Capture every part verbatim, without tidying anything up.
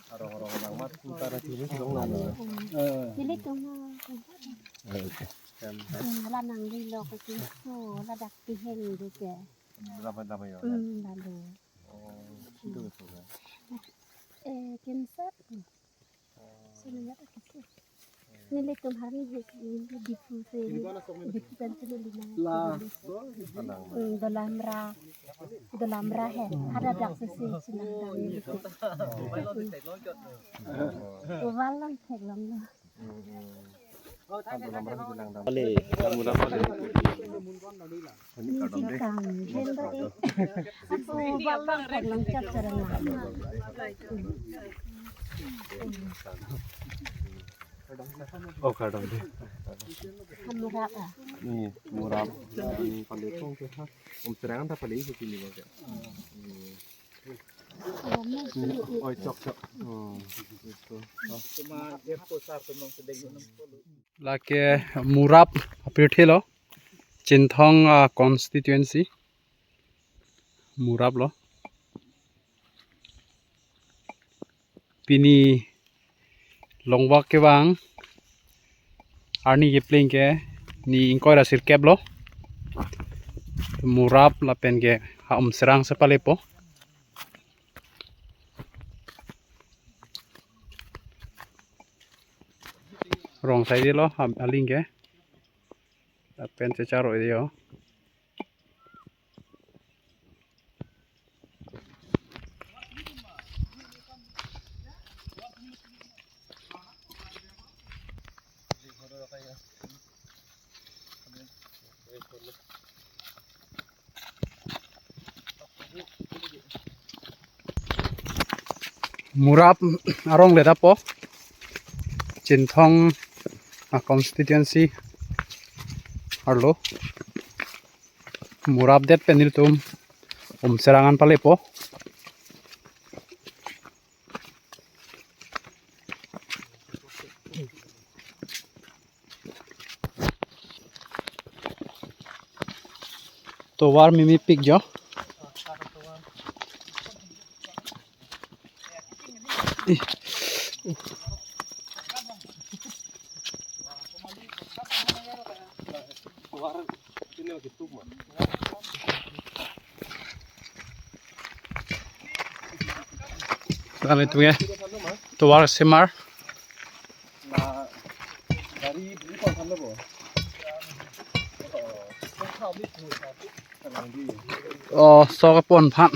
Arong arong abang mat, kita ada sini dong nang. Nelitum ha. Hmm, la nanglilo ke kinso, ladak tiheng deke. Lama lama ya. Hmm, lalu. Oh, itu betul ya. Eh, kinso. Sini ya, tak kisi. Nelitum hari ini di Diphu se, Diphu kan sini lima. La. Hmm, Dolamra. Dolamra he. Ada dak sisi sinang dang nelitum. Uval lang theklonglo. Pale, mura pale. Music kam, jendo e. Apo uval lang theklong chap charang na. Oh, kardom de. Murap ah. Ni, murap. Ni pale kong ke ha. Umserang ta pale itu sini bang. Hmm. Oi, chok, chok. Hmm. Itu. Lake murap apirthe lo, Chinthong, ah, constituency. Murap lo. Pini longvak kevang arni kepling ke ni ingkoi ra sirkep lo. Murap lapen ke ha Umserang si palepo. Rong saide lo, ha, aling ke. Lapen checharo ide yo. Murap arong le dapo, Chinthong, ah, constituency arlo. Murap det pen nelitum Umserang an palepo. Tovar mimi pik jo. Kami tu ya. Tovar semar. Oh, so ke pon phan.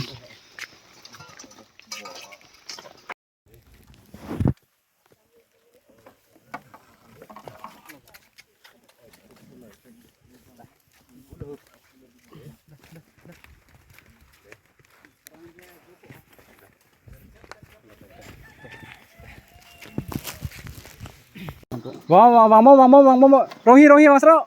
Vang, vang, vangmo, vangmo, vangmo. Ronghi, ronghi, vang sro.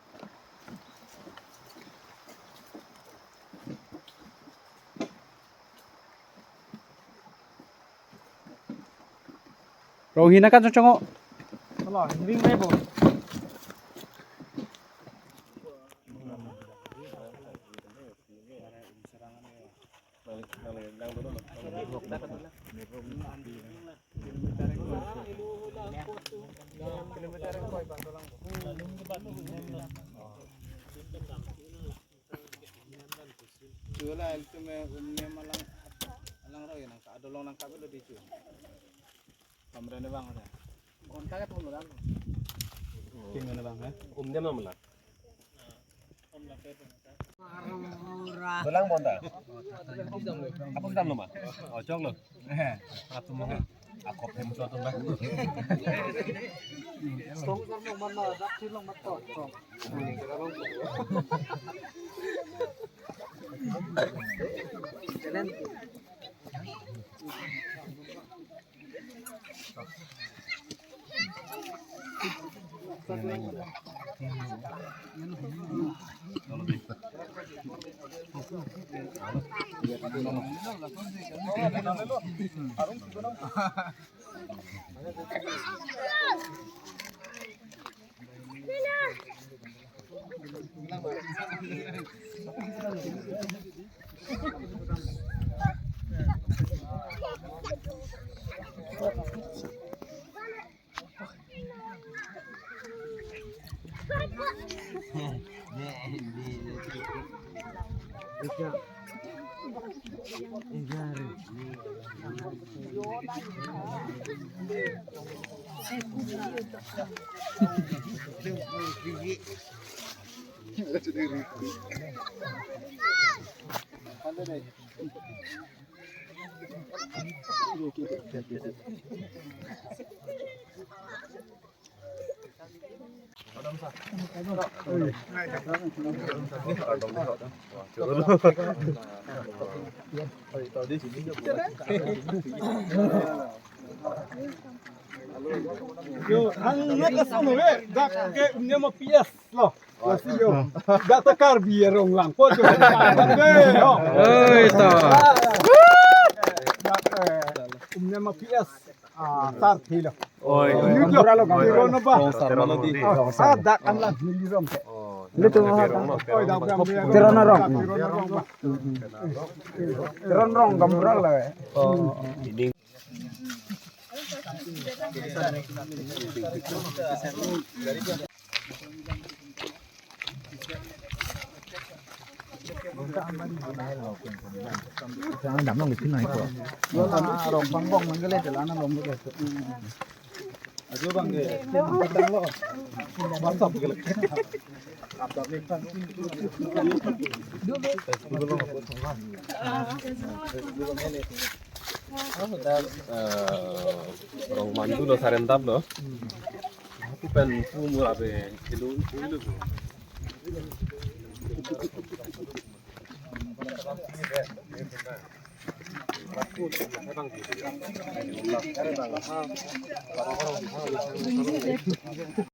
Ronghi nangkachongchong o. Alo, ring mai bo. Chula, el tume umne malang, alang roi nang ka adolong nang kabelo di chu. Kamre ne bang ada. Gonta ke thom ram. King ne bang, eh? Umne malang. Dolang bonta. Apa sedang lo, Ma? Oh, chok lo. Akop hem cho tum ba. Yo, ang nakasunod eh, dak ke Umnema P S lo. Kasi yo, dak ta Karbi arong lang po, yo, eh, ho. Oi, to. Dak, eh, Umnema P S, ah, sar thilo. Oi. Unit lo. Oi. Tiron ba? Rong sar malo di. Oh, ah, dak an lang, nili rong ke. Oh, nili to. Oi, dak Tiron rong. Tiron rong ba. Tiron rong Gaonbura lo, eh. Oh. Rong pangbong nang kele jalan rong kele. Ajo bang ke. Eh, rong mandu lo, sarendap lo. Aku pen pu mura be, ilu, ilu.